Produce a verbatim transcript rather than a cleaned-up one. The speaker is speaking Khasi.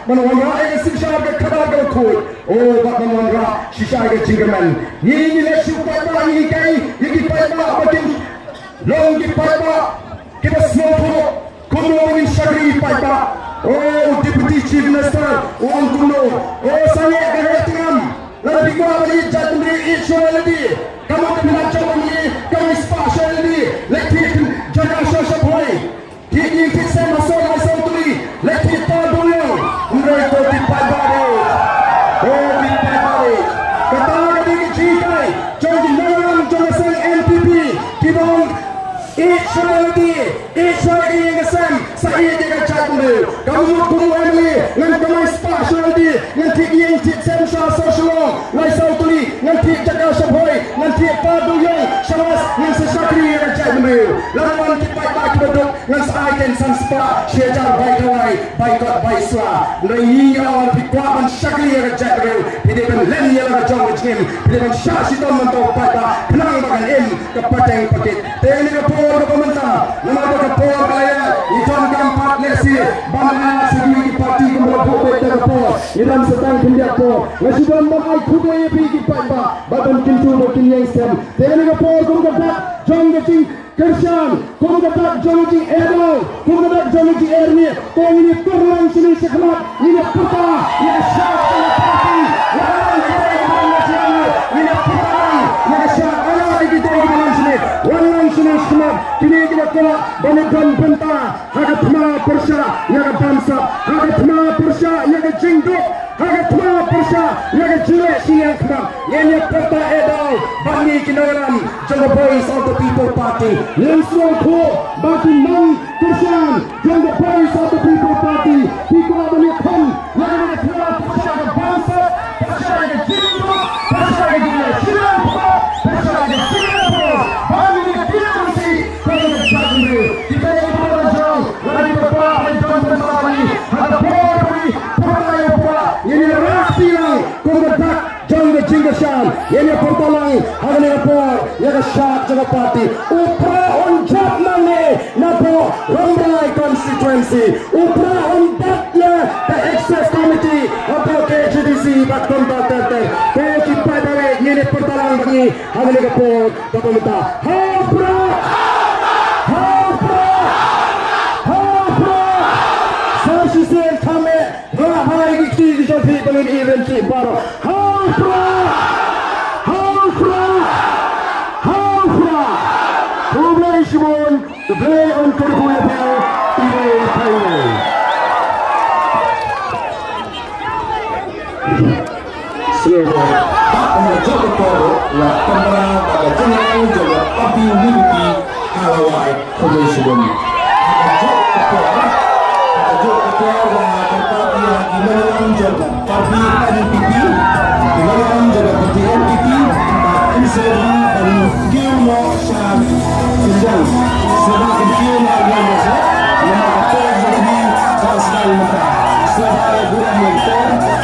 Ban wanrah ïa ka synshar ka khadar kaba khuid. Oh, bad ban wanrah shisha ïa ka jingkyrmen. Ngi ngi leit shu paidbah, ngi hikai ïa ki paidbah ba kin long ki paidbah kiba sngewthuh kumno ba ngin shakri paidbah. Oh, u Deputy Chief Minister u ong kumno. Oh, sangeh ka heh tngam. Lada phi kwah ban ïeit jaitbynriew, ïeit shuwa ïalade. Ka mut phi la jop ban ïeit, ka mut spah shuwa ïalade. Leit thied jaka sha Shaphroi. Thied ïing thied sem ha Sohra Sohra Tuli. Leit thied Pardewïong. Hynrei ko ki paidbah re. Ko ki paidbah re. Kata ka dei ka jinghikai jong ki nongïalam jong ka seng N P P. Ki ong ïeit shuwa ïalade, ïeit shuwa ïa ka ïing ka sem, sa ïeit ïa ka jaitbynriew. Ka mut kum u M L A ngan kamai spah shuwa ïalade, ngan thied ïing thied sem sha Sohra Shillong, Lai Sohra Tuli, ngan thied jaka Shaphroi, ngan thied Pardewïong, shabash, ngan sa shakri ïa ka jaitbynriew. Lada wan ki paidbah kiba duk, ngan sa ai keiñ san spah, shi hajar bai dawai, bai kot, bai sla. Hynrei ngi ong lada phi kwah ban shakri ïa ka jaitbynriew, phi dei ban len ïa la ka jong ka jingim, phi dei ban shah shitom ban tong paidbah, khnang ba kan im ka pateng pakit. Te kane ka por kaba mynta, namar ba ka por ka la ïaid, ngi donkam pat lehse ban ai sa kiwei ki parti kumba la buh beit da ka por. Ngi dang sa tang khyndiat por. Nga shu don ban ai khublei ïa phi ki paidbah ba don kyntu ba kin ïeng skhem. Te kane ka por kum ka dak jong ka jingkyrshan, kum ka dak jong ka jingeh daw, kum ka dak jong ka jingeh rieh. To ngin ïa tur lang shane shakhmat, ngin ïa pyrta ïa ka shad jong ka party. Wan lang kita ïa ka party national, ngin ïa pyrta lang ïa ka shad. Wan lang kita ïa ka party national, wan lang shane shakhmat. Kine kiba kwah ban ïa don bynta ha ka thma pyrshah ïa ka bamsap, ha ka thma pyrshah ïa ka jingduk, ha ka thma pyrshah ïa ka jingleh shisha khmat. Ngin ïa pyrta eh daw bad ngi ki nongïalam jong ka Voice of the People Party. Ngin sngewthuh ba ki nongkyrshan jong ka Voice of the People Party ki kwah ban ïakhun ïa kane ka thma pyrshah ka bamsap, pyrshah ka jingduk, pyrshah ka jingleh shisha khmat, pyrshah ka jingduk. Ba ngi ki nongkyrshan jong ka jaitbynriew, kita ki nongkyrshan, lada ki paidbah ki don bynta ha ngi, ha ka por ba ngi pyrta ïa u paidbah, ngin ïa rah lang kum ka dak jong ka jingkyrshan, ngin ïa pyrta lang ha kane ka por ïa ka shad jong ka party. U Prah un jop nangne napoh Rambrai constituency. U Prah un bat ïa ka excise committee hapoh K H A D C bad kumta ter ter. Ko ki paidbah, ngin ïa pyrta lang bad ngi ha kane ka por kaba mynta. Ha u Prah! Ha u Prah! Ha u Prah! Sa shisien kham eh, rah bha ïa ki kti ki jong phi ba ngin ïohi ryntih baroh. Ha u Prah! Ha u Prah! Ha u Prah! Khublei shibun, U Blei un kyrkhu ïa phi, iwei pa iwei. Sngewbha. Bad kumba jop ka por, la pynbna bad ka jingïalang jong ka party U D P ka la wai. Khublei shibun. Ka jop ka por, ka jop ka por, la pynbna ïa ki nongïalang jong ka party N P P, ki nongïalang jong ka party N P P, bad kin sngewbha ban kiew noh sha kynjang. Sngewbha ban kiew noh sha kynjang. Namar ka por jong phi ka sdang mynta. Sngewbha ïa burom ïa ka por.